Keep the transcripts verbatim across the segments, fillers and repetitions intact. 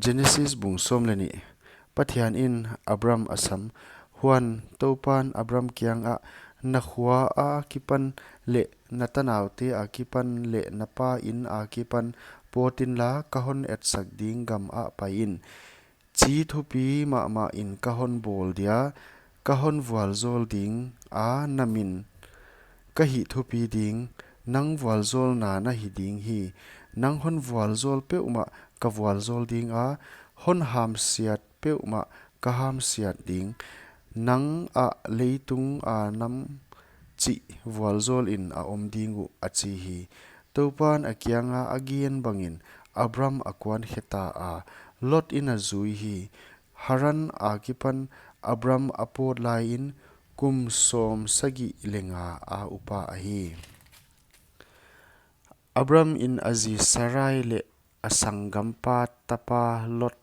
Genesis bung sawm leh nih. Pathianin Abram a sam. Huan Toupan Abram kiangah, Na khua akipan leh na tanaute akipan leh na pa in akipan pawt inla, ka hon etsak ding gamah pai in. Chi thupi mahmahin ka hon bawl dia, ka hon vualzawl ding a, na min ka hih thupi ding. Nang vualzawlna na hi ding hi. Nang hon vualzawl peuhmah ka vualzawl ding a, hon hamsiat peuhmah ka hamsiat ding. Nang ah leitunga nam chih vualzawlin a om ding uh, a chi hi. Toupan a kianga a gen bangin Abram a kuan khe ta a, Lot in a zui hi. Haran akipan Abram a pawt laiin kum sawmsagih leh nga a upa ahi. Abram in a zi Sarai leh a sanggampa tapa Lot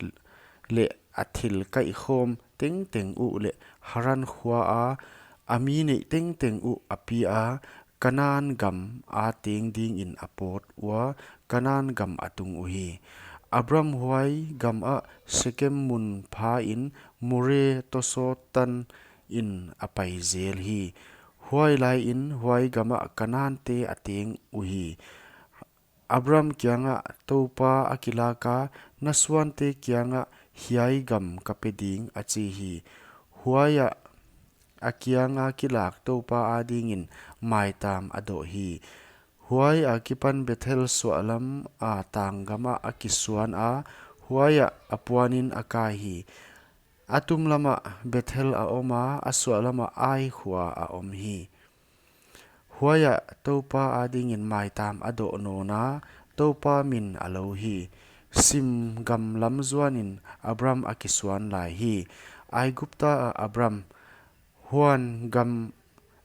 leh a thil kaihkhawm tengteng uh leh Haran khua a a mi neih tengteng uh a pia a, Kanan gam a teng dingin a pawt ua, Kanan gam a tung uhi. Abram huai gamah Sekem mun phain More tosawt tanin a pai zel hi. Huai laiin huai gamah Kanante a teng uhi. Abram kiangah Toupa a kilaka, Na suante kiangah hiai gam ka pe ding, a chi hi. Huaiah a kianga kilak Toupa adingin maitam a doh hi. Huai akipan Bethel suahlam a tang gamah a kisuan a, huaiah a puanin a kai hi. A tum lamah Bethel a om a, a suahlamah Ai khua a om hi. Huaiah Toupa adingin maitam a doh nawn a, Toupa min a lo hi. Sim gam lam zuanin Abram a kisuan lai hi. Aigupta ah Abram. Huan gam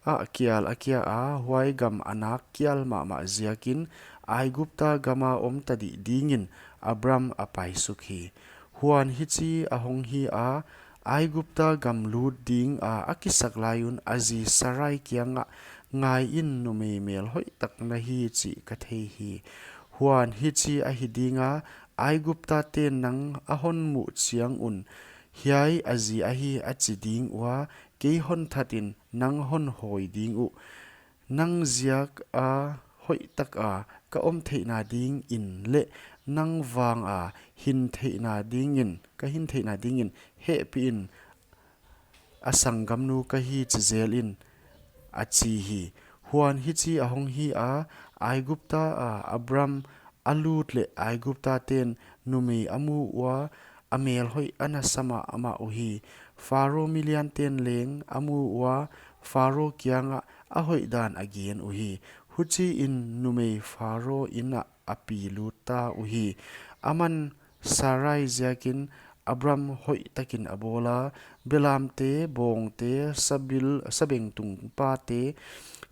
ah kial a kia a, huai gam a nak kial mahmah ziakin Aigupta gama om tadih dingin Abram a paisuk hi. Huan hichi a hong hi a, Aigupta gam lut dinga a kisak lai un a zi Sarai kiangah, Ngaiin, numei mel hoihtak na hi chih ka thei hi. Huan hichi ahi dinga, Aiguptaten nang a hon muh chiang un, Hiai a zi ahi, a chi ding ua, kei hon thatin nang hon hawi ding uh. Nang ziaka hoihtaka ka om theihna dingin leh nang vanga hin theihna dingin, ka hin theihna dingin hehpihin a sanggamnu ka hi chi zelin, a chi hi. Huan hichi a hong hi a, Aigupta a Abram a lut leh Aiguptaten numei a mu ua, a mel hoih a na sa mahmah uhi. Faro milianten leng a mu ua, Faro kiangah a hoihdan a gen uhi. Huchiin numei Faro inah a pi lut ta uhi. Aman Sarai ziakin Abram hoihtakin a bawl a, belamte, bawngte, sabil, sabengtung pate,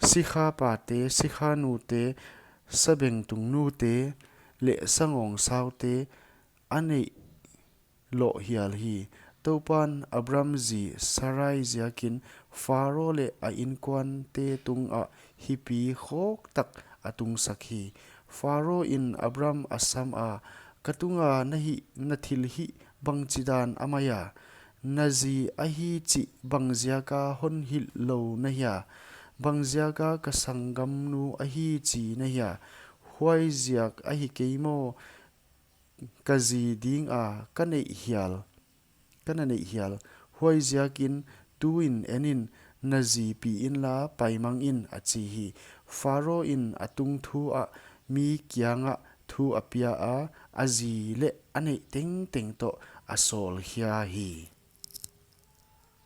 sikha pate, sikha nute, sabengtung nute, leh sangawng saute a neih loh hial hi. Toupan Abram zi Sarai ziakin Faro leh a inkuante tungah hipi khawktak a tungsak hi. Faro in Abram a sam a, Ka tunga na hih, na thilhih bangchidan a mai a? Na zi ahi chih bangziaka hon hilh lou na hia? Bangziaka ka sanggamnu ahi chi na hia? Huaiziak ahi kei maw? Ka zi dinga ka neih hial, ka na neih hial. Huaiziakin tuin enin, na zi pi inla paimang in, a chi hi. Faro in a tungthu ah mi kiangah thu a pia a, a zi leh a neih tengteng toh a sawl khia hi.